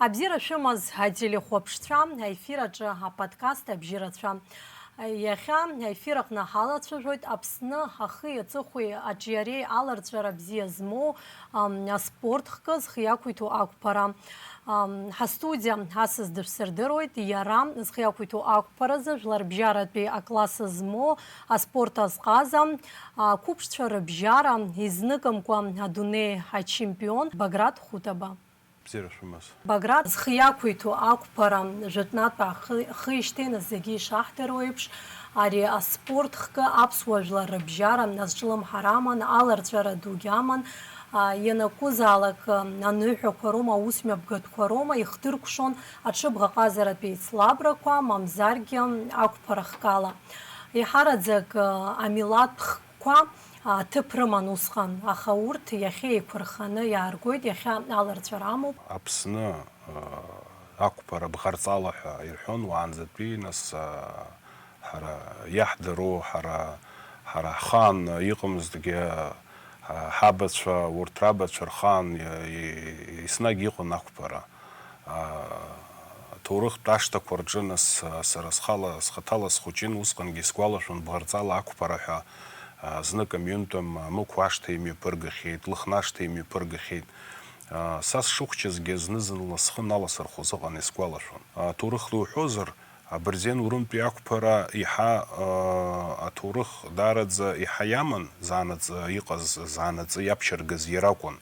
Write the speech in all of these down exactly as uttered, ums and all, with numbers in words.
Абзиара шәымаз, ателехәаԥшцәа, аефир аҿы аподкаст «Абжьы рацәа». Иахьа аефир аҟны ҳалацәажәоит Аԥсны ахи аҵыхәеи аҿиареи аларҵәара бзиа змоу, ам, аспорт хкы зхы иақәиҭу ақәԥара. Ам, ҳастудиа асас дышәсырдыруеит, иара зхы иақәиҭу ақәԥаразы жәларбжьаратәи акласс змоу аспорт азҟаза, ақәыԥшцәа рыбжьара изныкымкәа адунеи ачемпион Баграт Хутаба. Бзиара шәымаз. Баграт зхы иақәиҭу ақәԥара жәытәнатә ахы-, хижьҭеи нас зегьы ишаҳдыруа еиԥш, ари аспорт хкы аԥсуа жәлар рыбжьара азҿлымҳара аман, аларҵәара дугьы аман, а, ианакәызаалак, а, аныҳәақәа роума, аусмҩаԥгатәқәа роума, ихдыркәшон аҽыбӷаҟазаратә еицлабрақәа, мамзаргьы ақәԥара хкала. Еиҳараӡак, а, амилаҭ хкқәа аҭыԥ рыман усҟан, аха урҭ иахьа еиқәырханы иааргоит, иахьа аларҵәара амоуп. Аԥсны, э, ақәԥара бӷарҵала ҳәа ирҳәон уаанӡатәи, нас, э, ҳара иаҳдыруа, ҳара, ҳара ҳхаан иҟамызҭгьы, э, ҳабацәа, урҭ рабацәа рхаан, э, и-, еснагь иҟан ақәԥара. Аҭоурыхтә ашҭақәа рҿы, нас, сара схала, схаҭала схәыҷын, усҟангьы исгәалашәон, бӷарҵала ақәԥара ҳәа, а, знык амҩынтәым Мықә ашҭа имҩаԥыргахьеит, Лыхнашҭа имҩаԥыргахьеит. А, са сшыхәҷызгьы зны-зынла схы наласырхәоз ыҟан, исгәалашәон. Аҭоурыхла уҳәозар, абырзен урымтәи ақәԥара иаҳа, а, аҭоурых даараӡа иаҳа иаман, заанаҵы иҟаз, заанаҵы иаԥшьыргаз иара акәын.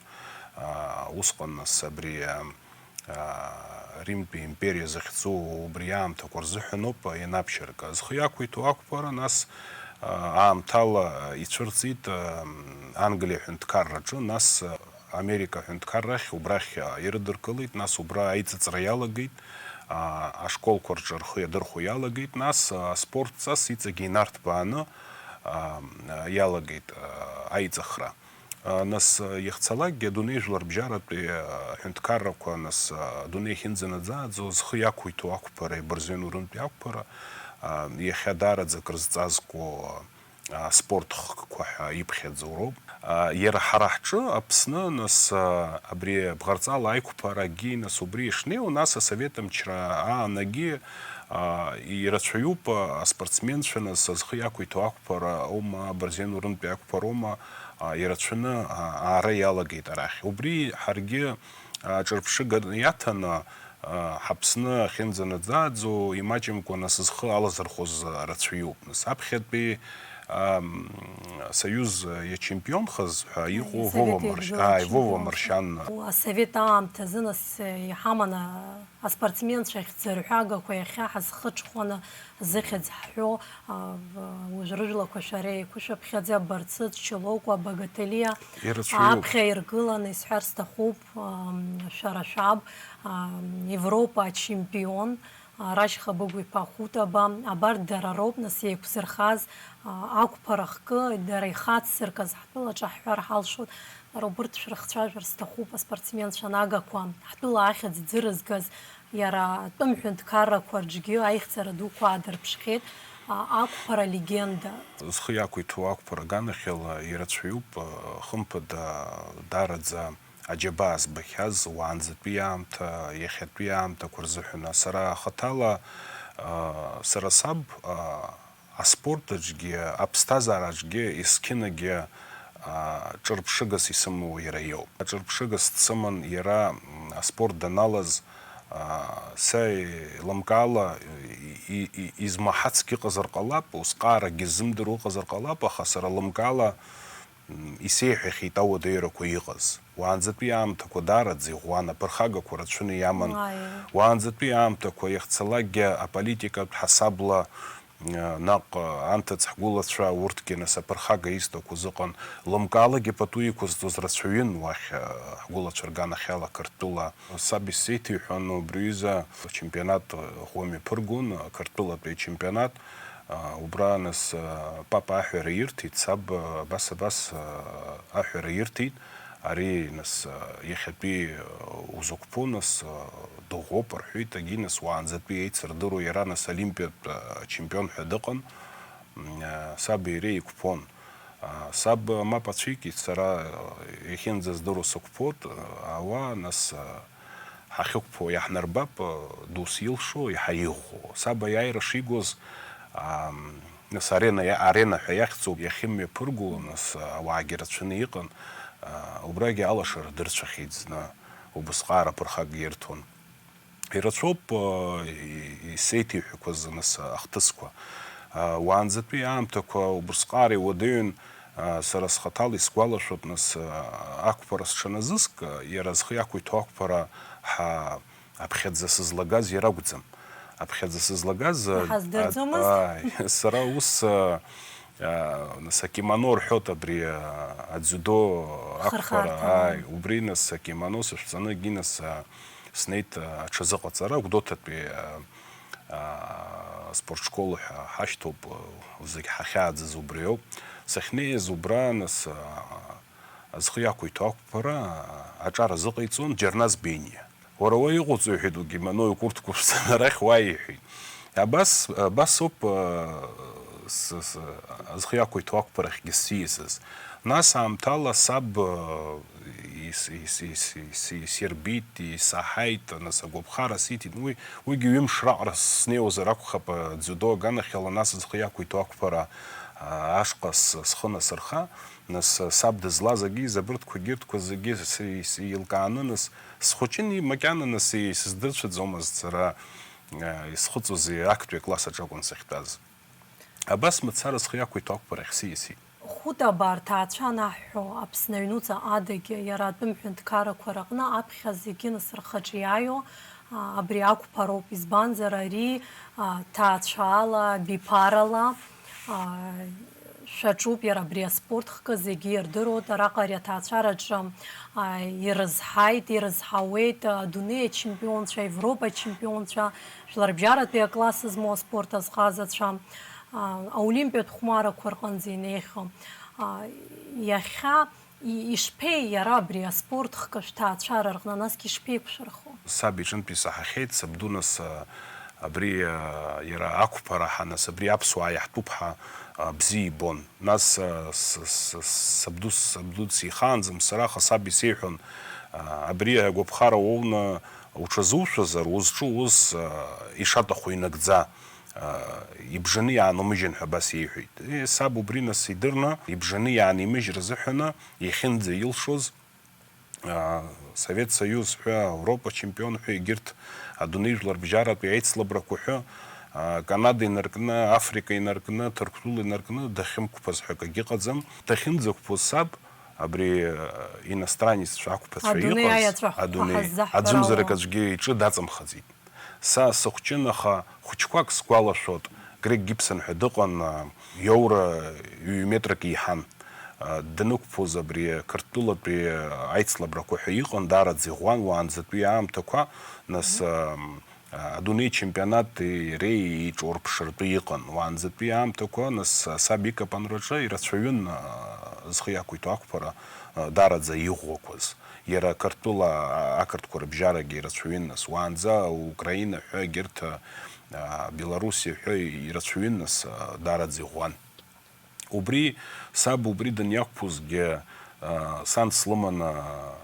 А, усҟан, нас, абри, а, Римтәи империа захьӡу убри аамҭақәа рзыҳәаноуп ианаԥшьырга. Зхы иақәиҭу ақәԥара, нас, аамҭала ицәырҵит Англиа аҳәынҭқарраҿы, нас Америка аҳәынҭқаррахь, убрахь ирыдыркылеит, нас убра аиҵыҵра иалагеит, ашколқәа рҿы рхы иадырхәо иалагеит, нас аспорт ҵас иҵегьы инарҭбааны иалагеит аиҵыхра. Нас, иахьцалакгьы адунеи жәларбжьаратәи аҳәынҭқаррақәа, нас, адунеи ахьынӡанаӡааӡо зхы иақәиҭу ақәԥара, ибырзен урымтәи ақәԥара, иахьа даараӡа акрызҵазкуа аспорт хкқәа ҳәа иԥхьаӡоу роуп. Иара ҳара ҳҿы Аԥсны, нас, абри бӷарҵала аиқәԥарагьы, нас, убри ишнеиуа, нас асовет мчра аанагьы ирацәаҩуп аспортсменцәа, нас, зхы иақәиҭу ақәԥара аума, абырзен урымтәи ақәԥароума, ирацәаны аара иалагеит арахь. Убри ҳаргьы ҿырԥшыга иаҭаны, ҳаԥсны ахьынӡанаӡааӡо, имаҷымкәа нас зхы алазырхәоз рацәаҩуп. Нас аԥхьатәи союз иачемпионхаз ҳәа иҟоу Вова Марш-, ааи, Вова Маршьан. Асовет аамҭазы нас иҳаман аспортсменцәа ахьӡырҳәагақәа иахьа ҳазхыҽхәаны зыхьӡ ҳҳәо, а, в-, уажә рыжәлақәа шәара еиқәышәыԥхьаӡа, Барцыц, Чилокәа, Багателиа, ирацәаҩуп, аԥхьа иргыланы исҳәар сҭахуп, ам, шәара шәаб, ам, Европа ачемпион, а, Рашь Хабыгә-иԥа Хутаба, абарҭ дара роуп, нас, еиқәзырхаз, а, ақәԥара хкы, дара ихацзыркыз ҳтәылаҿы ҳҳәар ҳалшоит. Дара убырҭ шәрыхцәажәар сҭахуп, аспортсменцәа нагақәа, ҳтәыла ахьӡ ӡырызгаз, иара атәым ҳәынҭқаррақәа рҿгьы аихьӡара дуқәа аадырԥшхьеит, а, ақәԥара легенда. Зхы иақәиҭу ақәԥара аганахьала ирацәаҩуп, а, хымԥада, даараӡа аџьабаа збахьаз уаанӡатәи аамҭа, иахьатәи аамҭақәа рзыҳәан. Сара хаҭала, а, сара саб, а, аспорт аҿгьы, аԥсҭазаараҿгьы есқьынагьы, а, ҿырԥшыгас исымоу иара иоуп. Ҿырԥшыгас дсыман иара, м, аспорт даналаз, а, са еилымкаала и-, и-, и-, измаҳацгьы ыҟазар ҟалап, усҟааракгьы ззымдыруа ыҟазар ҟалап, аха сара лымкаала, м, исеиҳәахьеит ауадаҩрақәа иҟаз. Уаанӡатәи аамҭақәа даараӡа иӷәӷәан, аԥырхагақәа рацәаны иаман. Уааи. Уаанӡатәи аамҭақәа иахьцалакгьы аполитикатә ҳасабла, м, наҟ, анҭыҵ ҳгәылацәа урҭгьы нас аԥырхага изҭақәоз ыҟан. Лымкаалагьы пату иқәызҵоз рацәаҩын уахь, м, ҳгәылацәа рганахьала Қырҭтәыла. Саб исзеиҭеиҳәон убри аҩыза ачемпионат ӷәӷәа мҩаԥыргон, Қырҭтәылатәи ачемпионат. А, убра, нас, а, папа аҳәара ирҭеит, саб, а, абас, абас, а, аҳәара ирҭеит, ари, нас, а, иахьатәи, а, узықәԥо, нас, а, дыӷәӷәоуп рҳәеит, егьи, нас, уаанӡатәи еицырдыруа, иара, нас, олимпиатә, а, чемпион ҳәа дыҟан, м, а, саб иара еиқәԥон. А, саб, а, мап ацәикит, сара, а, иахьынӡаздыруа сықәԥоит, а, ауаа, нас, а, ахьықәԥо иаҳнарбап, дус илшо, иаҳа иӷәӷәоу. Саб аиааира шигоз, ам, нас арена иа-, арена ҳәа иахьӡуп, иахьымҩаԥырго, нас ауаагьы рацәаны иҟан, а, убрагьы алашара дырцәахьеит зны, убысҟак ара ԥырхагьы ирҭон. Ирацәоуп, а, и-, исеиҭеиҳәақәаз, нас, ахҭысқәа. А, уаанӡатәи аамҭақәа убысҟак ара иуадаҩын, а, сара схаҭала исгәалашәоит, нас, а, ақәԥара сҽаназыск, а, иара зхы иақәиҭу ақәԥара ҳа-, аԥхьаӡа сызлагаз иара акәӡам. Аԥхьаӡа сызлагаз, а, Иҳаздырӡомызт? Ааи, сара ус, а, а, нас акимоно рҳәоит абри, а, адзиудо ақәԥара, Хырхарҭа. Ааи, убри нас акимоно сышәҵаны, егьи нас, а, снеит, а, аҽазыҟаҵара, Гәдоуҭатәи, а, а, спортшкол ҳәа ҳашьҭоуп, а, зегь ҳахьааӡаз убриоуп. Сахьнеиз убра, нас, а, зхы иақәиҭу ақәԥара, а, аҿар азыҟаиҵон Џьарназ Бениа. Уара уа иҟоуҵои, иҳәеит, укимоно укурҭқәа шәҵаны арахь уааи, иҳәеит. Абас, абас ауп, а, с-, с-, зхы иақәиҭу ақәԥарахьгьы сиасыз. Нас аамҭала саб, а, ис-, ис-, ис-, ис-, исирбеит, исаҳаит, нас агәаԥхара сиҭеит. Уи, уигьы ҩымш раҟара снеиуазар акәхап, а, дзиудо аганахьала, нас зхы иақәиҭу ақәԥара, а, ашҟа с-, схы насырха. Нас, а, саб дызлаз агьи, абырҭқәа, егьырҭқәа зегьы с-, ис-, еилкааны, нас, схәыҷын, и-, макьана, нас, исыздырцәаӡомызт сара, а, исхыҵуаз актәи акласс аҿы акәын сахьтәаз. Абас мацара схы иақәиҭу ақәԥарахь сиасит. Хәыта абарҭ аацәа анаҳҳәо, Аԥсны аҩнуҵа адагьы, иара атәым ҳәынҭқаррақәа рыҟны аԥхьа зегьы нас рхаҿы иааиуа, а, абри ақәԥароуп, избанзар ари, а, ҭаацәала, биԥарала, а, шәаҿуп, иара абри аспорт хкы зегьы ирдыруеит, араҟа ари аҭаацәараҿы, а, ирызҳаит, ирызҳауеит, а, адунеи ачемпионцәа, Европа ачемпионцәа, жәларбжьаратәи акласс змоу аспорт азҟазацәа, а, аолимпиатә хәмарақәа рҟынӡа инеихьоу. А, иахьа и-, ишԥеи иара абри аспорт хкы шәҭаацәара рҟны, насгьы ишԥеиқәшәырхо? Саб иҿынтә исаҳахьеит, сабду нас, а, абри, а, иара ақәԥара ҳа, нас абри аԥсуаа иаҳтәуп ҳәа, а, бзиа ибон. Нас, а, с-, с-, с-, сабду, сабду дсихаанӡам, сара аха саб исеиҳәон, а, абри агәаԥхара уоуны уҽазушәазар, узҿу ус, а, ишаҭаху инагӡа, а, ибжаны иаанумыжьын ҳәа абас иеиҳәеит. Е, саб убри нас идырны, ибжаны иаанимыжьыр азыҳәаны иахьынӡаилшоз, а, Совет Союз ҳәа, Ауропа чемпион ҳәа, егьырҭ адунеи жәларбжьаратәи аицлабрақәа ҳәа, а, Канада инаркны, Африка инаркны, Ҭырқәтәыла инаркны дахьымқәԥаз ҳәа акгьы ыҟаӡам. Дахьынӡақәԥоз саб, абри, а, иностранеццәа ақәԥацәа Адунеи иҟаз, аиаҵәа адунеи, ҳаззаҳҳәара аӡәымзарак ала. Аӡәгьы иҿы даҵамхаӡеит. Са сыхәҷын, аха хәыҷқәак сгәалашәоит, Грег Гибсон ҳәа дыҟан, а, иоура ҩ-метрак еиҳан. А, данықәԥоз абри Қырҭтәылатәи аицлабрақәа ҳәа иҟан, даараӡа иӷәӷәан уаанӡатәи аамҭақәа, нас, а, а, адунеи чемпионати иареи еиҿурԥшыртәы иҟан. Уаанӡатәи аамҭақәа, нас, а, саб икапанраҿы ирацәаҩын, а, зхы иақәиҭу ақәԥара, а, даараӡа иӷәӷәақәаз. Иара Қырҭтәыла ақырҭқәа рыбжьарагьы ирацәаҩын нас. Уаанӡа Украина ҳәа егьырҭ, а, Белоруссиа ҳәа ирацәаҩын нас, а, даараӡа иӷәӷәан. Убри, саб убри даниақәԥозгьы, а, сан слыман, а,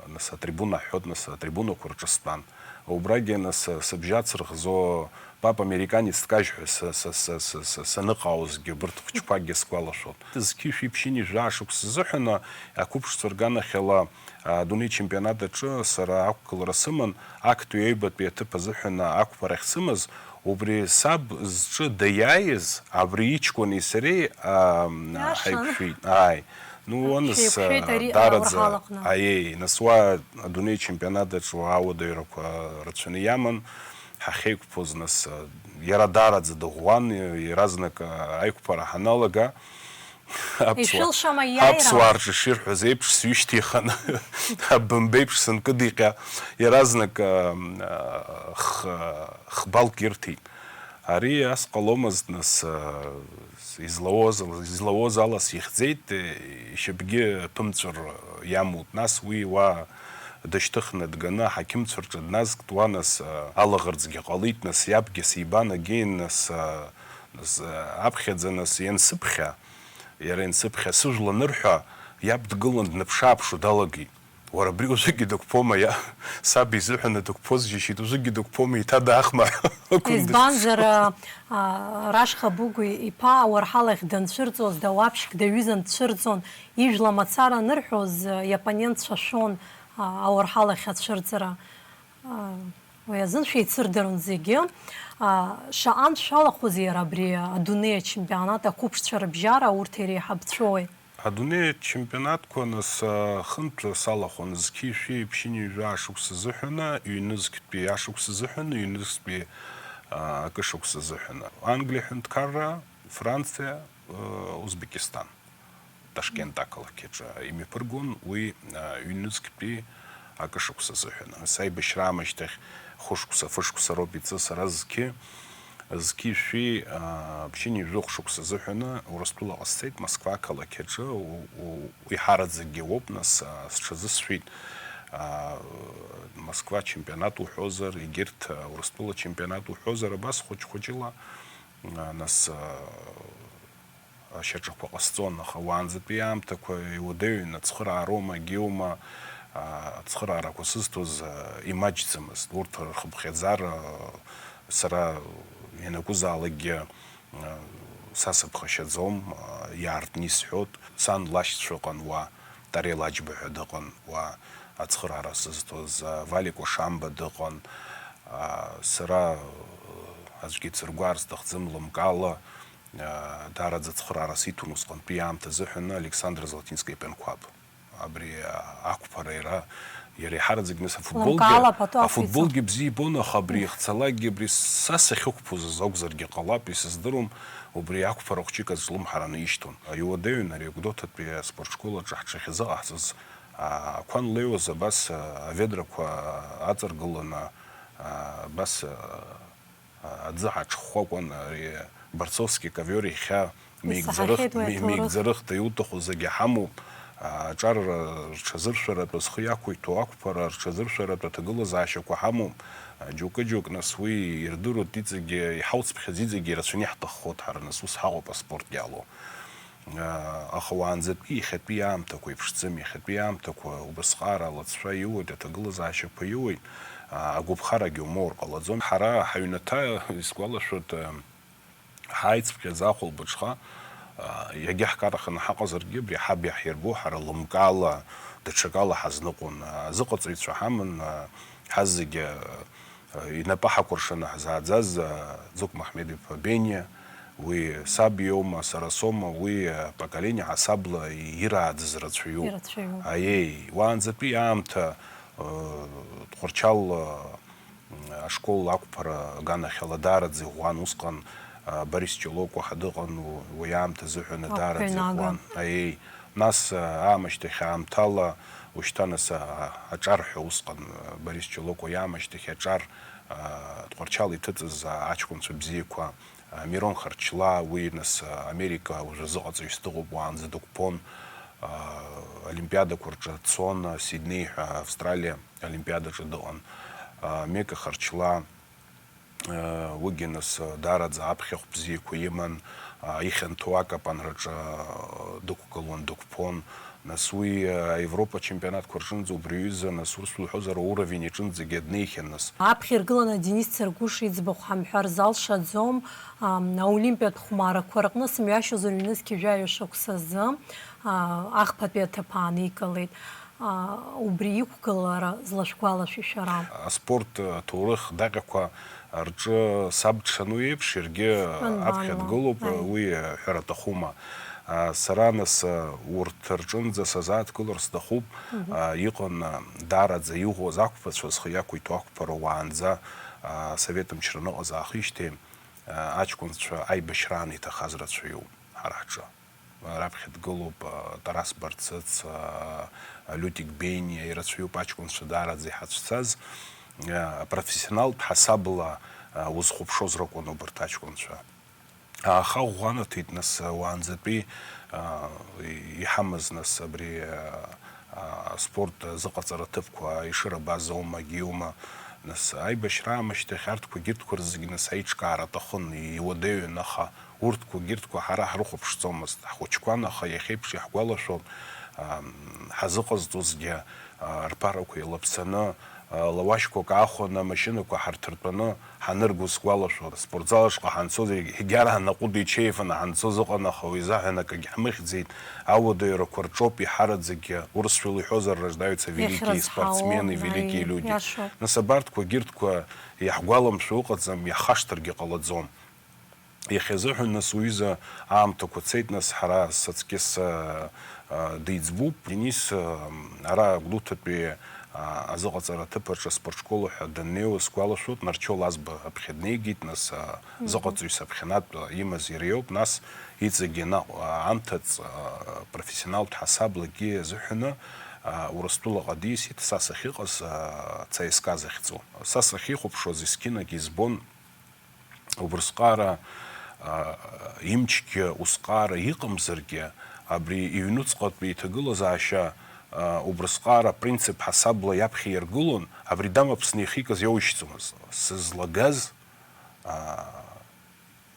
нас атрибуна ҳҳәот, нас атрибунақәа рҿы стәан. Убрагьы нас, а, сыбжьы ацырхзо, папа американец дкажь ҳәа са, са, са, са, са, саныҟаауазгьы, абырҭ хәыҷқәакгьы сгәалашәон. Зқьи жәшәи ԥшьынҩажәи жәаа шықәса азыҳәан ақәыԥшцәа рганахьала адунеи чемпионат аҿы сара ақәгылара сыман, актәи аҩбатәи аҭыԥ азыҳәан ақәԥара ахьсымаз, убри саб зҿы даиааиз, абри иҷкәыни сареи, а, Иашан. ҳаиқәшәеит. Ааи. Ну, уоныс, Шәеиқәшәеит ари, а, даараӡа, уарҳалаҟны. Аиеи, нас уа адунеи чемпионат аҿы уа ауадаҩрақәа рацәаны иаман, ҳахьеиқәԥоз, нас, а, иара даараӡа дыӷәӷәан, иаразнак, а, аиқәԥара ҳаналага, аԥсуа-, Ишәылшама иааира? Аԥсуаа рҿы ширҳәоз еиԥш, сҩышьҭихын, абымбеиԥш сынкыдиҟьа, иаразнак, а, а, х-, хбалк ирҭеит. Ари ас ҟаломызт, нас, а, излауаз, излауаз ала сихьӡеит, ишьапгьы ԥымҵәар иамут. Нас уи уа дышьҭыхны дганы аҳақьымцәа рҿы дназгт, уа, нас, а, алаӷырӡгьы ҟалеит, нас иабгьы сибан, агьин, нас, а, нас, а, аԥхьаӡа, нас, иансыԥхьа, иара иансыԥхьа, сыжәла анырҳәа, иаб дгылан дныԥшааԥшуа далагеит. Уара абри узыгьы дықәԥома, иа-, саб изыҳәаны дықәԥоз џьашьеит, узыгьы дықәԥома, еиҭа даахма ҳәа акәын дызԥшуа. Избанзар, а, а, Рашха Быгә иԥа ауарҳалахь данцәырҵуаз, дауаԥшьк даҩызан дцәырҵуан, ижәла мацара анырҳәоз, а, иоппонентцәа шәон, а, ауарҳалахь ацәырҵра. А, уи азын шәеицырдыруан зегьы. А, шаҟантә шәалахәызеи иара абри адунеи ачемпионат, ақәыԥшцәа рыбжьара, урҭ иреиҳабцәоуи? Адунеи ачемпионатқәа нас, а, хынтә салахәын, зқьи шәи ԥшьынҩажәа ашықәс азыҳәаны, ҩнызқьтәи ашықәс азыҳәаны, ҩнызқьтәи, а, акы шықәс азыҳәаны. Англиа ҳәынҭқарра, Франциа, а, Узбекистан, Ташкент ақалақь аҿы имҩаԥыргон уи, а, ҩнызқьтәи акы шықәс азыҳәаны. Нас аибашьра аамышьҭахь хәышықәса, фышықәса роуп иҵы, сара зқьи, зқьи шәи, а, ԥшьынҩажәи жәохә шықәса азыҳәаны Урыстәылаҟа сцеит, Москва ақалақь аҿы, у-, у-, уи ҳараӡакгьы уоуп, нас, а, сҽазысшәеит, а, Москва чемпионат уҳәозар, егьырҭ, а, Урыстәыла чемпионат уҳәозар, абас хәыҷ-хәыҷыла, а, нас, а, ашьаҿақәа ҟасҵон, аха уаанӡатәи аамҭақәа иуадаҩын, ацхыраароума, егьиума, а, ацхыраарақәа сызҭоз, а, имаҷӡамызт. Урҭ рхыԥхьаӡара, а, сара ианакәызаалакгьы, а, са сыԥхашьаӡом, а, иаартны исҳәот. Сан лашьцәа ыҟан уа, Тарел Аџьба ҳәа дыҟан уа, ацхыраара сызҭоз, а, Валикәа Шамба дыҟан, а, сара, а, аӡәгьы дсыргәаар сҭахӡам, лымкаала, а, даараӡа ацхыраара сиҭон усҟантәи аамҭа азыҳәаны Александр Золотинская Пенкуаб. Абри, а, ақәԥара иара, иара иҳараӡак, нас, афутболгьы, Лымкаала пату афутболгьы ақәиҵон. Бзиа ибон, аха абри ихцалакгьы, абри са сахьықәԥоз азы акәзаргьы ҟалап, исыздыруам, убри ақәԥара хәҷык азҿлымҳараны ишьҭон. Иуадаҩын ари Гәдоуҭатәи аспортшкол аҿы ҳҽахьазыҟаҳҵаз, а, ақәа анлеиуаз абас, а, аведрақәа аҵаргыланы, а, абас, а, аӡы ҳаҽхәхәа акәын, ари борцовский ковер иахьа меигӡарых-, Исаҳахьеит уи ме-, аҭоурых. Меигӡарыхда иуҭаху зегьы ҳамоуп. Аҿар рҽазыршәаратәы зхы иақәиҭу ақәԥара рҽазыршәаратәы аҭагылазаашьақәа ҳамоуп. Џьоукы-џьоук, нас, уи ирдыруеит, иҵегьы иҳауцԥхьаз иҵегьы ирацәаны иаҳҭаххоит ҳара, нас, ус ҳаҟоуп аспорт иалоу. Аха уаанӡатәи иахьатәи аамҭақәа еиԥшӡам, иахьатәи аамҭақәа убасҟаара алыҵшәа иоуеит, аҭагылазаашьақәа иоуеит, агәаԥхарагьы умоур ҟалаӡом. Ҳара ҳаҩнаҭа, исгәалашәоит, ҳааицԥхьаӡа ахәылбыҽха, иагьаҳкараханы ҳаҟазаргьы, абри ҳаб иаҳирбо, ҳара лымкаала, даҽакала ҳазныҟәон. Азыҟаҵаҩцәа ҳаман, ҳазегьы Инапы ҳакәыршаны ҳзааӡаз, а, Ӡыкә Маҳмед-иԥа Бениа, уи саб иоума, сара соума, уи, а, поколение ҳасабла ирааӡаз рацәаҩуп. Ирацәаҩуп. Аиеи, уаанӡатәи аамҭа, а, Тҟәарчал, а, ашкол ақәԥара аганахьала даараӡа иӷәӷәан усҟан, а, Борис Ҷолокәа ҳәа дыҟан, у-, уи аамҭазыҳәаны даараӡа Ақәԥаҩнага. Иӷәӷәан. Аиеи, нас, а, аамышьҭахь аамҭала, ушьҭа нас, а, аҿар ҳәа усҟан, а, Борис Ҷолокәа иаамышьҭахь аҿар, а, Тҟәарчал иҭыҵыз, а, аҷкәынцәа бзиақәа, а, Мирон Харчлаа, уи нас, а, Америка уажәазыҟаҵаҩыс дыҟоуп, уаанӡа дықәԥон, а, олимпиадақәа рҿы дцон, а, Сиднеи ҳәа Австралиа олимпиадаҿы дыҟан, а, Мека Харчлаа, а, уигьы нас, а, даараӡа аԥхьахә бзиақәа иман, а, ихьанҭоу акапанраҿы, а, дықәгылон, дықәԥон. Нас уи, а, Европа чемпионатқәа рҿынӡа убри аҩыза, нас, урыс лҳәозар, ауровень аҿынӡагьы днеихьан, нас. Аԥхьа иргыланы Денис Царгәыш иӡбахә ҳамҳәар залшаӡом. Ам, аолимпиатә хәмарақәа рҟны сымҩашьозар ҩнызқьи жәаҩа шықәсазы, а, ахԥатәи аҭыԥ ааникылеит. А, убри иқәгылара злашәгәалашәеи шәара? Аспорт аҭоурых даҟьақәа рҿы саб дшану еиԥш, иаргьы Анбанла? Аԥхьа дгылоуп, Аи. Уи ҳәара аҭахума? А, сара, нас, а, урҭ рҿынӡа сазааҭгылар сҭахуп. Мгм. А, иҟан, а, даараӡа иӷәӷәаз ақәԥацәа зхы иақәиҭу ақәԥара уаанӡа, а, Асовет мчра аныҟаз аахижьҭеи, а, аҷкәынцәа аибашьраан иҭахаз рацәаҩуп ҳара ҳҿы. Раԥхьа дгылоуп, а, Тарас Барцыц, а, Лиутик Бениа, ирацәаҩуп аҷкәынцәа даараӡа иҳацәцаз. А, профессионалтә ҳасабла, а, узхәаԥшуаз ракәын убарҭ аҷкәынцәа. Аха ӷәӷәанаҭеит, нас, уаанӡатәи, а, иҳамаз, нас, абри, а, а, аспорт азыҟаҵара ҭыԥқәа, Ешыра База аума, егьиума, нас, аибашьра аамышьҭахь арҭқәа егьырҭқәа рзегьы, нас, аиҿкаара аҭахын, иуадаҩын, аха урҭқәа егьырҭқәа ҳара ҳрыхәаԥшӡомызт. Ҳхәыҷқәан, аха иахьеиԥш иаҳгәалашәом, ҳазыҟазҵозгьы, рԥарақәа еилаԥсаны, лауашьқәак аахәаны, амашьынақәа ҳарҭыртәаны ҳаныргоз сгәалашәоит. Спортзал ашҟа ҳанцоз, егьараан аҟәыд еичеифаны ҳанцоз ыҟан, аха уи изаҳәан акагь ҳмыхьӡеит. Ауадаҩрақәа рҿоуп иҳараӡакгьы, урысшәала иҳәозар, рождаются великие спортсмены, великие люди. Нас абарҭқәа, егьырҭқәа иаҳгәаламшәо ыҟаӡам, иаҳхашҭыргьы ҟалаӡом. Иахьазыҳәан, нас, уҩыза аамҭақәа цеит, нас, ҳара саҵкьыс, а, а, деиҵбуп. Денис, а, ара Гәдоуҭатәи, а, азыҟаҵара аҭыԥ аҿы аспортшкола ҳәа даннеиуа сгәалашәоит, Нарчо Лазба аԥхьа днеигеит, нас, а, зыҟаҵаҩ саԥхьанатә имаз иара иоуп, нас иҵегьы наҟ, а, анҭыҵ, а, профессионалтә ҳасаблагьы азыҳәаны, а, Урыстәылаҟа дисит, са сахьыҟаз, а, Ц С К А захьӡу. Са сахьихәаԥшуаз есқьынагь избон, убрысҟара, а, имчгьы усҟара иҟамзаргьы, абри иҩнуҵҟатәи иҭагылазаашьа, а, убрысҟара апринцип ҳасабла иаԥхьа иаргылон, абри дамаԥсны ихикыз иоушьӡомызт. Сызлагаз, а,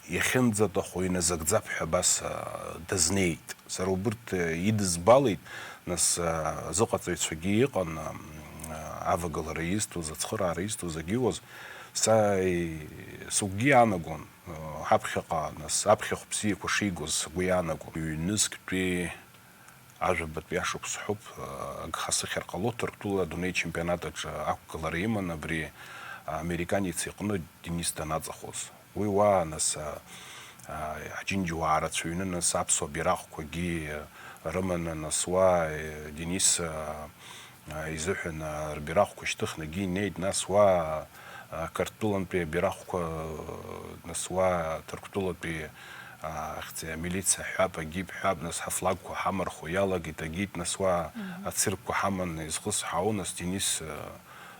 иахьынӡаҭаху иназыгӡап ҳәа абас, а, дазнеит. Сара убырҭ, э, идызбалеит, нас, а, азыҟаҵаҩцәагьы иҟан, а, авагылара изҭоз, ацхыраара изҭоз, агьиуаз. Са, э, сыгәгьы иаанагон, э, ҳаԥхьаҟа, нас, аԥхьахә бзиақәа шигоз сгәы иаанагон. Ҩнызқьтәи ажәабатәи ашықәс ҳәоуп, э, агха сыхьыр ҟало, Ҭырқәтәыла адунеи ачемпионат аҿы ақәгылара иман абри американец иҟны Денис данаҵахоз. Уи уа, нас, а, а, ҳџьынџьуаа рацәаҩны, нас, аԥсуа бираҟқәагьы, а, рыманы, нас, уа, э, Денис, а, а, изыҳәан, а, рбираҟқәа шьҭыхнагьы инеит, нас, уа, а, Қырҭтәылантәи абираҟқәа, а, нас, уа Ҭырқәтәылатәи, а, ахьӡи, амилициа ҳәап, агип ҳәап, нас, ҳафлагқәа ҳамархо иалагеит, агит, нас, уа ациркқәа ҳаман изхысҳәаау, нас, Денис, а,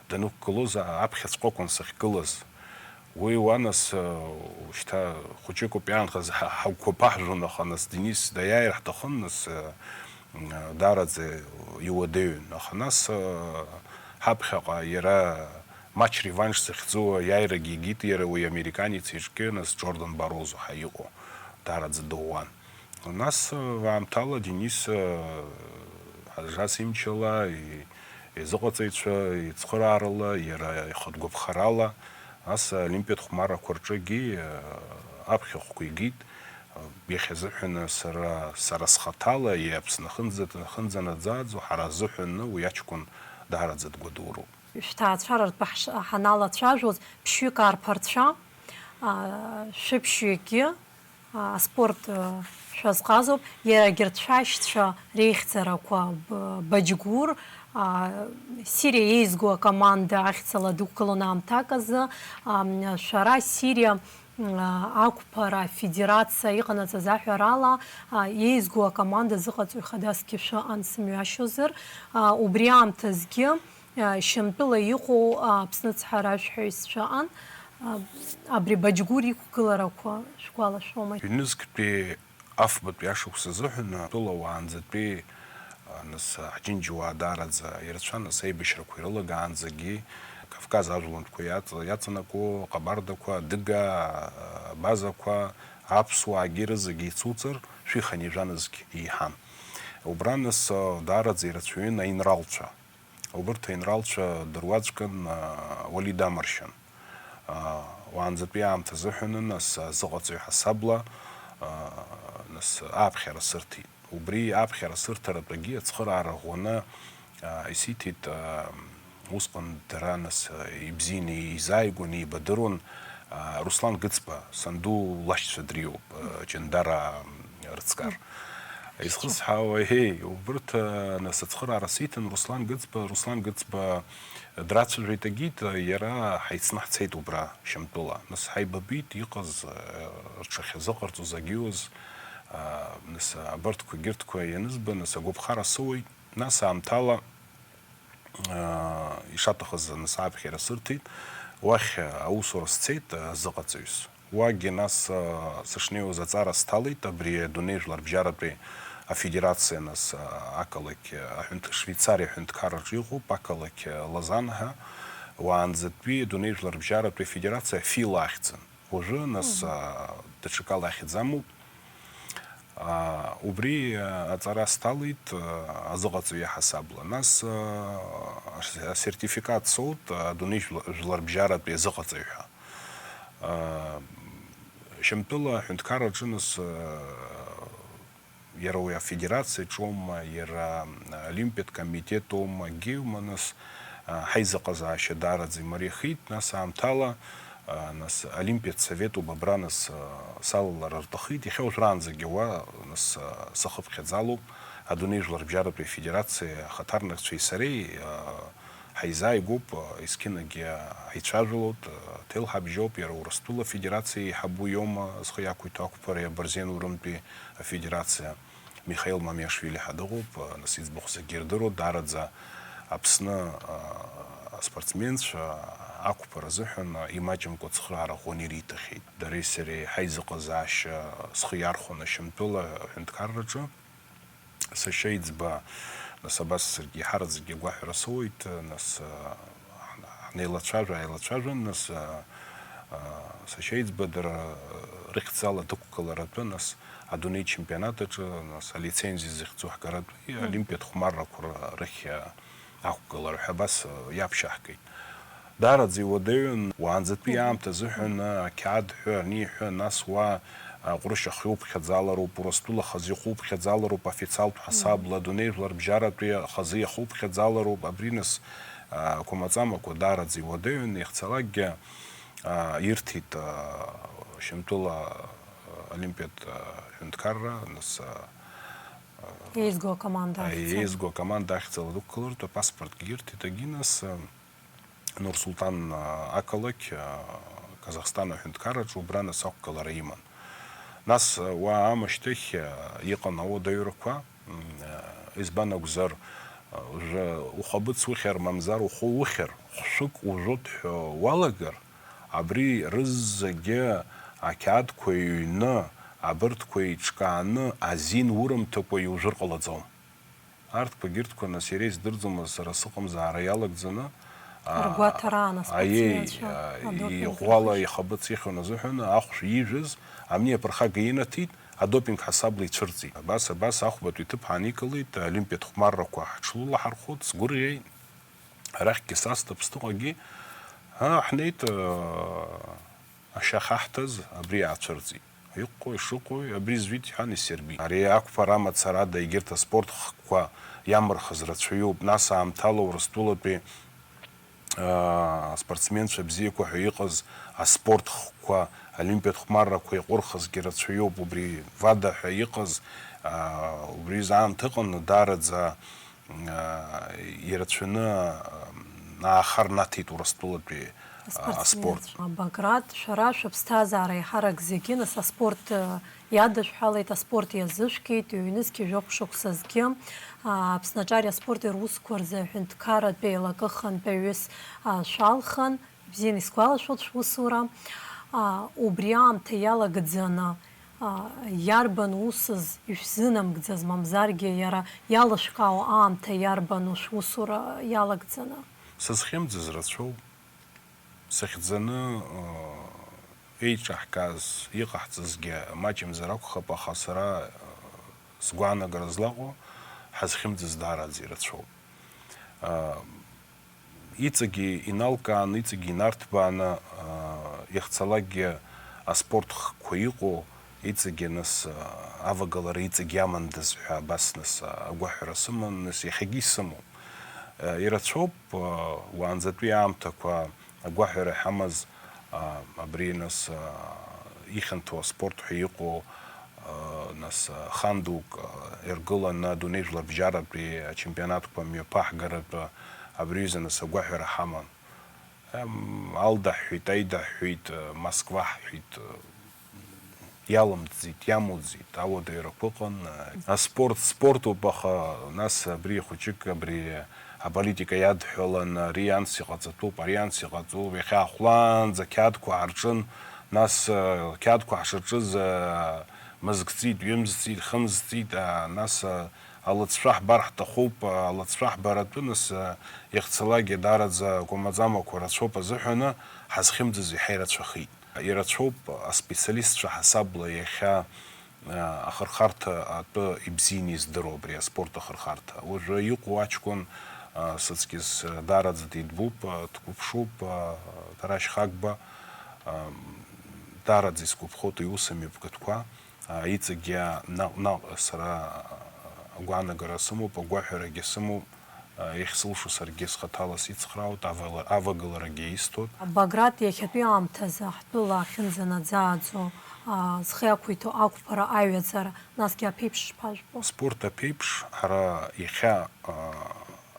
данықәгылоз, а, аԥхьаҵәҟьа акәын сахьгылаз. Уи уа, нас, э, шьҭа хәыҷыкоуп иаанхаз, ҳа-, ҳагәқәа ԥаҳжәон, аха, нас, Денис даиааир ҳҭахын, нас, э, м, даараӡа иуадаҩын. Аха, нас, э, ҳаԥхьаҟа иара матч реванш захьӡу аиааирагьы игеит иара уи американец иҿгьы, нас, Џордан Барозо ҳәа иҟоу, даараӡа дыууан. Нас, э, аамҭала Денис, э, ҳазшаз имчала, и-, изыҟаҵаҩцәа ицхыраарала, иара ихатә гәаԥхарала, ас Олимпиатә хәмаррақәа рҿыгьы, э, аԥхьахәқәа икит. Иахьазыҳәаны сара, сара схаҭала, и Аԥсны ахынӡа-, ахынӡанаӡааӡо, ҳара ҳзыҳәаны уи аҷкәын даараӡа дгәадуроуп. Шәҭаацәара ртәы ҳш-, ҳаналацәажәоз, ԥшьҩык аарԥарцәа, а, шәыԥшьҩыкгьы, а, аспорт, а, шәазҟазоуп, иара егьырҭ шәашьцәа реихьӡарақәа, Б-, Баџьгәыр, а, Сириа еизго акоманда ахьӡала дықәгылон аамҭак азы, а, шәара Сириа, а, ақәԥара афедерациа иҟанаҵаз аҳәарала, а, еизго акоманда зыҟаҵаҩ хадасгьы шәыҟан сымҩашьозар, а, убри аамҭазгьы, а, Шьамтәыла иҟоу, а, Аԥсны ацҳаражәҳәаҩцәа ыҟан, а, абри Баџьгәыр иқәгыларақәа шәгәалашәома? Ҩнызқьтәи афбатәи ашықәс азыҳәан атәыла уаанӡатәи, а, нас, а, ҳџьынџьуаа даараӡа ирацәан, нас, аибашьрақәа ирылагаанӡагьы Кавказ ажәлантәқәа иаҵ-, иаҵанакуа Ҟабардақәа, Адыгаа, а, Абазақәа, аԥсуаагьы рызегьы ицуҵар, шәи хынҩажәа нызқь еиҳан. Убра, нас, а, даараӡа ирацәаҩын аинралцәа. Убырҭ аинралцәа дыруаӡәкын, а, Уалид Амаршьан. А, уаанӡатәи аамҭа азыҳәаны, нас, азыҟаҵаҩ ҳасабла, а, нас, аԥхьара сырҭеит. Убри аԥхьара сырҭаратәагьы ацхыраара ӷәӷәаны, а, исиҭеит, а, усҟан дара, нас, а, ибзианы изааигәан, еибадыруан, а, Руслан Гыцба, санду лашьцәа дриоуп, а, Ҷандара, м, рыцкар. Изхысҳәаауа, еи, убырҭ, а, нас ацхыраара сиҭан Руслан Гыцба, Руслан Гыцба драцәажәеит агит, иара ҳаицны ҳцеит убра, Шьамтәыла. Нас ҳаибабеит, иҟаз, а, рҽахьазыҟарҵоз, агьиуаз, а, нас абарҭқәа, егьырҭқәа ианызба, нас агәаԥхара сыуеит, нас аамҭала, а, ишаҭахыз, нас аԥхьара сырҭеит, уахь аусура сцеит, а, азыҟаҵаҩыс. Уагьы нас, а, сышнеиуаз аҵара сҭалеит, абри адунеи жәларбжьаратәи афедерациа, нас, а, ақалақь, а, аҳәынҭ-, Швеицариа аҳәынҭқарраҿы иҟоуп, ақалақь, а, Лозанн ҳәа, уаанӡатәи адунеи жәларбжьаратәи афедерациа фила ахьӡын. Уажәы, нас, а, даҽакала ахьӡ амоуп. Убри аҵара сҭалеит азыҟаҵаҩы иаҳасабала. Нас асертификат соут адунеи жәларбжьаратәи азыҟаҵаҩ ҳәа. Шьамтәыла аҳәынҭқарраҿы нас иара уи афедерациаҿоума, иара олимпиатә комитетоума, акгьы иуман, нас ҳаизыҟазаашьа даараӡа имариахеит, нас аамҭала, нас олимпиатә совет убабра нас салалар рҭахит, иахьа уажәраанӡагьы уа нас сахыԥхьаӡалоуп, адунеи жәларбжьаратәи афедерациа ахаҭарнакцәеи сареи ҳаизааигәоуп, есқьынагьы ҳаицәажәалоит, ҭелҳабжьоуп, иара Урыстәыла афедерациа еиҳабу иоума зхы иақәиҭу ақәԥареи абырзен урымтәи афедерациа. Михаил Мамиашвили ҳәа дыҟоуп, нас иӡбахә зегьы ирдыруа, даараӡа Аԥсны аспортсменцәа ақәԥара азыҳәан имаҷымкәа ацхыраара ӷәӷәаны ириҭахьеит. Дареи сареи ҳаизыҟазаашьа зхы иархәаны Шьамтәыла аҳәынҭқарраҿы. Сашьа иӡба, нас абас саргьы иҳараӡакгьы агәаҳәара соуеит, нас ҳнеилацәажәа, ааилацәажәан, нас сашьа иӡба дара рыхьӡала дықәгыларатәы, нас адунеи чемпионат аҿы, нас алицензиа зыхьӡу ҳгаратәы, олимпиатә хәмаррақәа рыхь ақәгылара ҳәа абас иаԥшьаҳгеит. Даараӡа иуадаҩын, уаанӡатәи аамҭа азыҳәан ақьаад ҳәа аниҳәа, нас уа ҟәрышь ахы иуԥхьаӡалароуп, Урыстәыла хазы ихуԥхьаӡалароуп, официалтә ҳасабла, адунеи жәларбжьаратәи хазы иахуԥхьаӡалароуп, абри нас ақәамаҵамақәа даараӡа иуадаҩын, иахьцалакгьы ирҭеит Шьамтәыла олимпиатә ҳәынҭқарра, нас еизго акоманда ахьӡала. Еизго акоманда ахьӡала дықәгылартә апаспортгьы ирҭеит, егьи нас Нур-Султан ақалақь, Казахстан аҳәынҭқарраҿы убра нас ақәгылара иман. Нас уа аамышьҭахь иҟан ауадаҩрақәа, избан акәзар, уажәы ухаԥыц ухьыр, мамзар ухы ухьыр, хәшәык ужәот ҳәа уалагар, абри рызегьы ақьаадқәа ҩны, абырҭқәа еиҿкааны азин урымҭакәа иужәыр ҟалаӡом. Арҭқәа егьырҭқәа, нас, иара издырӡомызт, сара сыҟамзаара иалагӡаны, аа, Ргәаҭараан аи, аспортсменцәа аа, адопинг иӷәӷәала рхышьа. Ихаԥыц ихьуан азыҳәан, ахәшә ижәыз, амни аԥырхага инаҭеит, адопинг ҳасабла ицәырҵит. Абас, абас ахәбатәи ҭыԥ ҳаникылеит, олимпиатә хәмаррақәа ҳаҽлылаҳархәыт, сгәырӷьеит. Арахьгьы сасҭа ԥсҭыҟагьы, аа, ҳнеит, аа, ашьа ахьаҳҭаз, абри иаацәырҵит. Иҟои шыҟои, абри зҩит, иҳәан, исирбеит. Ари ақәԥара мацарада егьырҭ аспорт хкқәа иамырхыз рацәаҩуп. Нас аамҭала Урыстәылатәи, аа, аспортсменцәа бзиақәа ҳәа иҟаз аспорт хкқәа, олимпиатә хәмаррақәа иҟәырхызгьы рацәаҩуп. Убри Вада ҳәа иҟаз, аа, убри изы аамҭа ыҟан, даараӡа аа, ирацәаны, аа, аахар наҭеит Урыстәылатәи, аа, аспорт. Аспортсменцәа. Баграт, шәара шәыԥсҭазаара еиҳарак зегьы, нас, аспорт, э, иадышәҳәалеит, аспорт иазышәкит, ҩнызқьи жәохә шықәса зқьы, аа, Аԥсны аҿари аспорти русқәа рзы аҳәынҭқарратә еилакы хантәаҩыс, аа, шәалхан. Бзианы исгәалашәоит шәусура. Аа, убри аамҭа иалагӡаны, аа, иарбан усыз ишәзынамгӡаз, мамзаргьы иара иалышәкаау аамҭа иарбану шәусура иалагӡаны? Сызхьымӡаз рацәоуп. Сыхьӡаны, аа, еиҿаҳкааз, иҟаҳҵазгьы маҷымзар акәхап, аха сара, аа, сгәаанагара злаҟоу ҳазхьымӡаз даараӡа ирацәоуп. Аа, Иҵегьы иналкааны, иҵегьы инарҭбааны, аа, иахьцалакгьы аспорт хкқәа иҟоу, иҵегьы нас, аа, авагалара иҵегь иамандаз ҳәа абас нас, аа, агәаҳәара сыман, нас иахьагьы исымоуп. Э, ирацәоуп, аа, уаанӡатәи аамҭақәа агәаҳәара иҳамаз, аа, абри нас, аа, ихьанҭоу аспорт ҳәа иҟоу, нас, хан дук иргыланы адунеи жәларбжьаратәи ачемпионатқәа мҩаԥаҳгаратәы абри аҩыза нас агәаҳәара ҳаман. Ем, Алда ҳҳәеит, Аида ҳҳәеит, Москва ҳҳәеит, иалымҵӡеит, иамуӡеит, ауадаҩрақәа ыҟан. Аспорт спортуп, аха нас абри хәыҷык абри аполитика иадҳәалан, ари анс иҟаҵатәуп, ари анс иҟаҵоуп, иахьа хәлаанӡа қьаадқәа ҳарҿын, нас, э, қьаадқәа ҳшаҿыз, э, мызк ҵит, ҩымз ҵит, хымз ҵит, э, нас, э, алыҵшәа ҳбар ҳҭахуп, э, алыҵшәа ҳбаратәы, нас, э, иахьцалакгьы даараӡа акәамаҵамақәа рацәоуп азыҳәаны, ҳазхьымӡаз иаҳа ирацәахеит. Ирацәоуп аспециалистцәа ҳасабла иахьа Ахырхарҭа атәы ибзианы издыруа абри аспорт ахырхарҭа. Уажәы иҟоу аҷкәын, а, сыҵкьыс, а, даараӡа дидбуп, а, дқәыԥшуп, а, Тарашь Хагба, а, даараӡа исгәаԥхоит иус амҩаԥгатәқәа, а, иҵегьы наҟ-наҟ сара агәаанагара сымоуп, агәаҳәарагьы сымоуп, а, иахьсылшо саргьы схаҭала сицхраауеит, авала-, авагыларагьы исҭоит. Баграт иахьатәи аамҭазы ҳтәыла ахьынӡанаӡааӡо, а, зхы иақәиҭу ақәԥара аҩаӡара, насгьы аԥеиԥш шԥажәбо? Спорт аԥеиԥш, ҳара иахьа, а,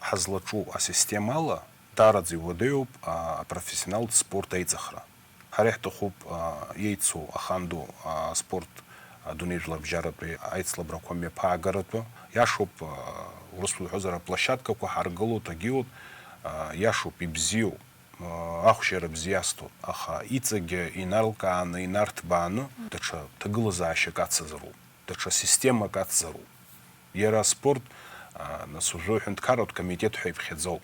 ҳазлаҿу асистемала, даараӡа иуадаҩуп, а, апрофессионалтә спорт аиҵыхра. Ҳара иаҳҭахуп, а, иеицу аханду, а, аспорт, а, адунеижәларбжьаратәи аицлабрақәа мҩаԥаагаратәы. Иашоуп, а, урысла уҳәозар, аплощадкақәа ҳаргылоит, агьиуеит, а, иашоуп, ибзиоуп, а, ахәшьара бзиа асҭоит, аха иҵегьы инарылкааны, инарҭбааны, даҽа ҭагылазаашьак ацызароуп, даҽа системак ацзароуп. Иара аспорт, а, нас, уажәы аҳәынҭқарратә комитет ҳәа иԥхьаӡоуп.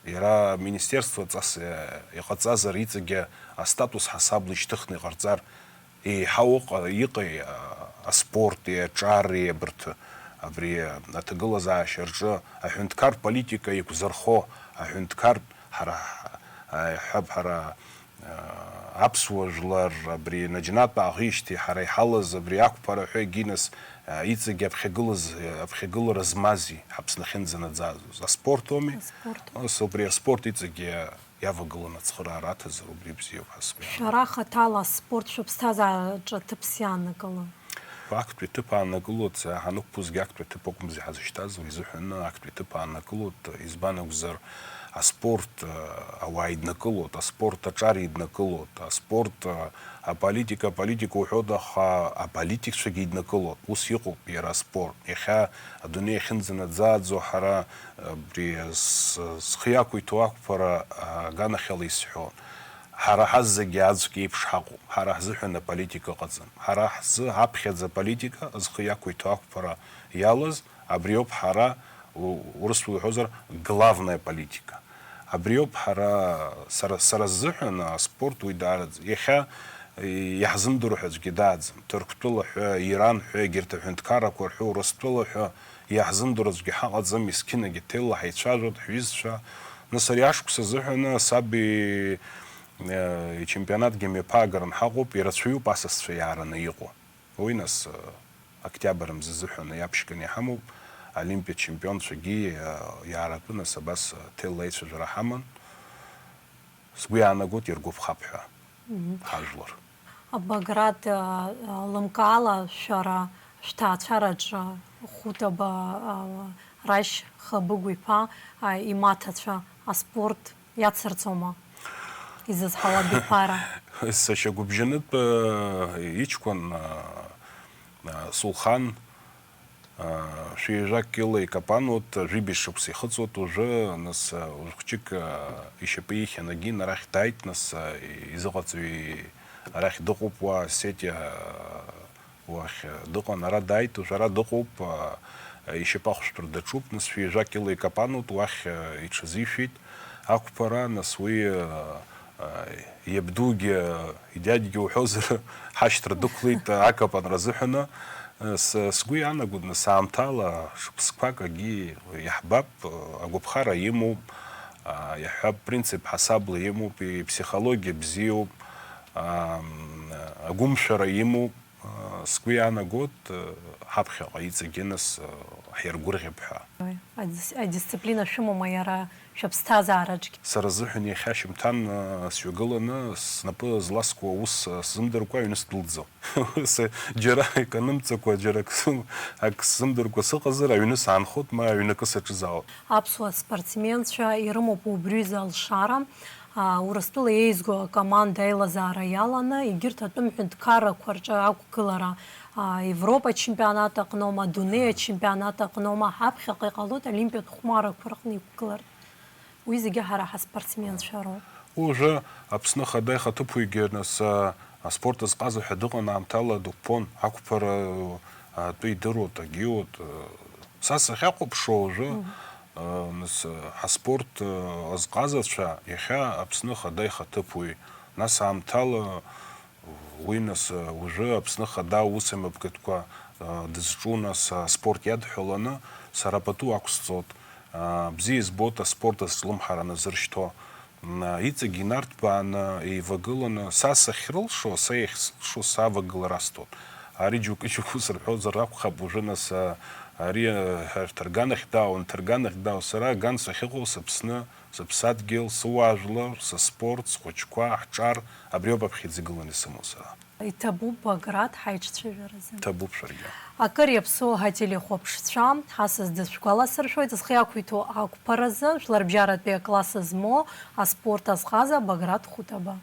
Иара аминистерствоҵас, э, иҟаҵазар, иҵегьы астатус ҳасабла ишьҭыхны иҟарҵар, еиҳау ыҟа-, иҟеи, а, аспорти, аҿари, абарҭ, абри аҭагылазаашьа рҿы аҳәынҭқар политика еиқәзырхо, аҳәынҭқар ҳара ҳ-, а, иҳәап, ҳара, а, аԥсуа жәлар абри наџьнатә ааҳәижьҭеи ҳара иҳалаз абри ақәԥара ҳәа егьи нас, а, иҵегьы аԥхьагылаз, аԥхьагылара змази ҳаԥсны ахьынӡанаӡааӡоз аспорт ауми? Аспорт. Ус убри аспорт иҵегьы иавагыланы ацхыраара аҭазар, убри бзиоуп ҳәа сгәы иаанагоит. Шәара хаҭала аспорт шәыԥсҭазаараҿы аҭыԥс иаанагылои? Актәи аҭыԥ ааннакылоит, ҳанықәԥозгьы актәи аҭыԥ акәымзи ҳазышьҭаз, уи изыҳәан актәи аҭыԥ ааннакылоит, избан акәзар, аспорт, ауаа иднакылоит, аспорт аҿар иднакылоит, аспорт, аполитика, аполитика уҳәоит, аха аполитикцәагьы иднакылоит, ус иҟоуп иара аспорт. Иахьа адунеи ахьынӡанаӡааӡо ҳара, абри с-, схы иақәиҭу ақәԥара аганахьала исҳәон. Ҳара ҳазегьы аӡәк еиԥш ҳаҟоуп. Ҳара ҳзыҳәан аполитика ыҟаӡам. Ҳара ҳзы ҳаԥхьаӡа аполитика, зхы иақәиҭу ақәԥара иалаз, абриоуп ҳара, у-, урысла уҳәозар, главная политика. Абриоуп ҳара, сара, сара сзыҳәан аспорт уи даараӡа. Иахьа, и-, иаҳзымдыруа ҳәа аӡәгьы дааӡам. Ҭырқәтәыла ҳәа, Иран ҳәа, егьырҭ аҳәынҭқаррақәа рҳәа, Урыстәыла ҳәа, иаҳзымдыруа аӡәгьы ҳаҟаӡам, есқьынагьы ҭелла ҳаицәажәоит, ҳҩызцәа. Нас ари ашықәс азыҳәаны саби, э, ичемпионатгьы мҩаԥаагаран ҳаҟоуп, ирацәаҩуп асасцәа иаараны иҟоу. Уи нас, э, октиабр мза азыҳәаны иаԥшьканы иҳамоуп, олимпиа чемпионцәагьы, э, иааратәы нас абас, э, ҭелла аицәажәара ҳаман. Сгәы иаанагоит, иргәаԥхап ҳәа. Мгм. Ҳажәлар. Баграт, а, а, лымкаала шәара шәҭаацәараҿы Хәытаба, а, Рашь Хабыгә-иԥа, а, имаҭацәа аспорт иацырҵома? Изызҳауа абиԥара. Сашьа Гәыбжьанытә, а, иҷкәын, а, а, Сулхан, Шәи жәак кьыла икапануеит, жәибжь шықәса ихыҵуеит уажәы, нас, уажә хәҷык ишьапы ихьанагьы арахь дааит, нас, изыҟаҵаҩи арахь дыҟоуп уа, Сетиа уахь дыҟан, ара дааит, уажә ара дыҟоуп, ишьапы ахәшәтәра даҿуп, нас шәи жәак кьыла икапануеит, уахь иҽазишәеит. Ақәԥара, нас уи, а, а, иабдугьы, идядгьы уҳәозар, ҳашьҭра дықәлеит, а, акапанра азыҳәаны. А, с-, сгәы иаанагоит, нас, аамҭала шықәсқәак агьи иаҳбап, а, агәаԥхара имоуп, а, иаҳҳәап, принцип ҳасабла имоуп, иԥсихологиа бзиоуп, а, м, агәымшәара имоуп. Сгәы иаанагоит, ҳаԥхьаҟа иҵегьы нас ҳиргәырӷьап ҳәа. Адис-, адисциплина шәымоума иара шәыԥсҭазаараҿгьы? Сара сзыҳәан иахьа шьымҭан сҩагыланы снапы зласкуа аус сзымдыркәа аҩны сдәылҵӡом. Ус џьара акы анымҵакәа, џьара ак сым-, ак сзымдыркәа сыҟазар, аҩны саанхоит, ма аҩны акы саҿызаауеит. Аԥсуа спортсменцәа ирымоуп убриазы алшара. Урыстәыла еизго акоманда аилазаара иаланы, егьырҭ атәым ҳәынҭқаррақәа рҿы ақәгылара, Европа ачемпионат аҟноума, адунеи ачемпионат аҟноума, ҳаԥхьаҟа иҟалоит олимпиатә хәмарақәа рҟны иқәгылара. Уи зегьы ҳара ҳаспортсменцәа роуп. Уажәы Аԥсны Ахада ихаҭыԥуаҩгьы нас, аспорт азҟаза ҳәа дыҟан аамҭала, дықәԥон, ақәԥара атәы идыруеит, агьиуеит. Са сахьахәаԥшуа уажәы, нас, ҳаспорт азҟазацәа иахьа Аԥсны Ахада ихаҭыԥуаҩ, нас аамҭала Уи нас, уажәы Аԥсны Ахада аус еимабгатәқәа дызҿу нас аспорт иадҳәаланы сара пату ақәсҵоит. Бзиа избоит аспорт азҿлымҳара назыршьҭо. Иҵегь инарҭбааны, еивагыланы, са сахьрылшо, са иахьсылшо савагылар асҭоит. Ари џьоукы-џьоукы сырҳәозар акәхап, уажәы нас, ари, ҳәа, рҭарганахь даао, анҭарганахь даао, сара аган сахьыҟоу сыԥсны, сыԥсадгьыл, сыуаажәлар, сыспорт, схәыҷқәа, ҳҿар, абриоуп аԥхьа иӡагыланы исымоу сара. Иҭабуп Баграт ҳаиҿцәажәаразы. Ҭабуп шәаргьы. Акыр иаԥсоу ҳателехәаԥшцәа, ҳасас дышәгәаласыршәоит, зхы иақәиҭу ақәԥаразы, жәларбжьаратәи акласс змоу аспорт азҟаза Баграт Хәытаба.